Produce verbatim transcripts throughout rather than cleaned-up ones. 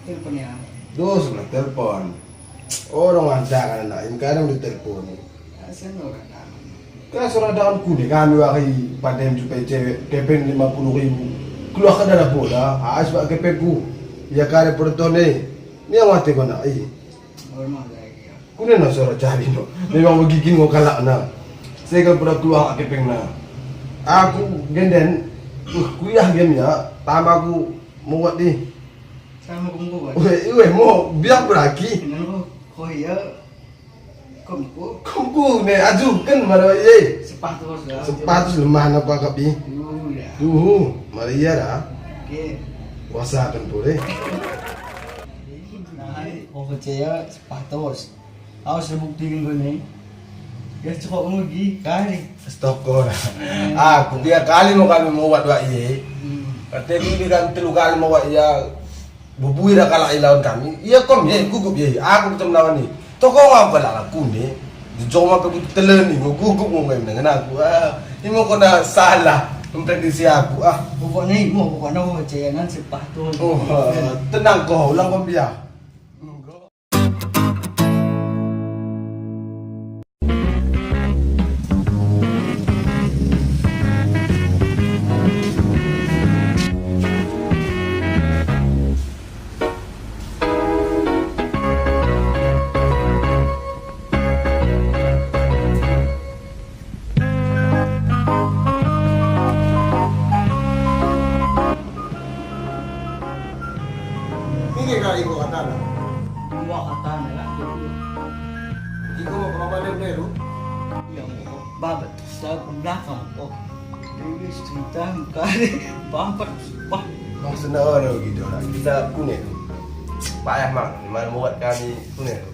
Telepon ya. Dos lah telepon. Orang ada kan anak ini kadang ditelepon. Asen orang dalam. Kan sora daon kune kami wari paden jupai cewek kepeng lima puluh ribu. Keluar ke dana bola, ais bak kepengku. Ia kare pertone. Ni awate kona i. Normal lagi ya. Kune no sora cari no. Memang begigin ngo kalakna. Segel pura keluar kepengna. Aku genden. Uh, kuliah game ya. Tambah aku muat di. Sama kumku kan. Weh, weh, mo biar beraki. Kenapa? Oh iya. Kumku. Kumku ne aju kan mara ye. Sepatu sudah. Sepatu lemah napa kapi. Yuhu ya. Yuhu, mara iya ra. Oke. Puasa kan pure. Nah, oh percaya sepatu. Awas buktiken kune. Ya cukup ngugi kali. Stokor. Hmm. Ah, kupiah kali mo kami muat wak iye. Hmm. Kate bibi kan tellu kali muat ia bubui ra kalak i lawan kami. Ia kom ye gugup ye. Aku betul lawan i. Toko ngapa lah aku ni. Di joma pe kuteleni ngo gugup ngo ngai dengan aku. Ah, imo kona salah memprediksi aku. Ah. Pokokna imo, pokokna mo ceyangan sepatu. Oh, tenang ko, ulang ko biar. Nige ka iko katana? Dua katana lah. Iko mo kemana ne lu? Iya mo. Babet sa belakang ko. Ini cerita kali babet. Wah. Maksudna ora gitu lah. Kita kune tu. Payah mang, mana muat kami kune tu.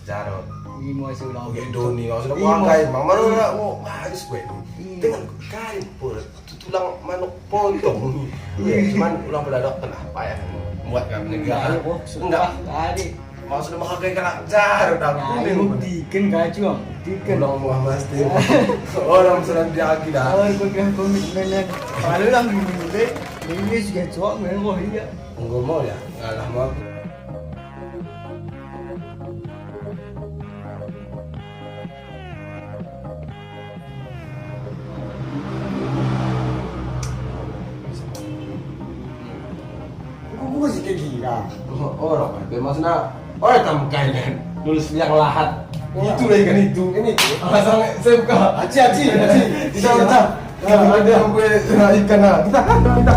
Jaro. Imo sudah. Oke, doni maksudna. Imo. Kuangkai, mang mana ora mo habis kue. Imo. Dengan kai pur tulang manuk potong. Iya, cuman ulang pula dok kena payah. Muat kan negara. Enggak. Tadi. Maksudna maka kai kena jaro dah. Nah, kuning. Buktiken kacung. Buktiken. Ulang muah pasti. Orang sudah diaki dah. Orang pegang komitmen. Kalau ulang gini deh. Ini juga cuak memang iya. Enggo mo ya, ngalah mo aku. Enggo kuga si kegira? Oh, ora pe maksudna. Ora tam kainan. Nulis yang lahat. Itu lagi kan itu. Ini itu. Alasan S M K. Aci, aci, aci. Tidak, tidak. Nah, ada yang gue ikan nah. Kita, kita.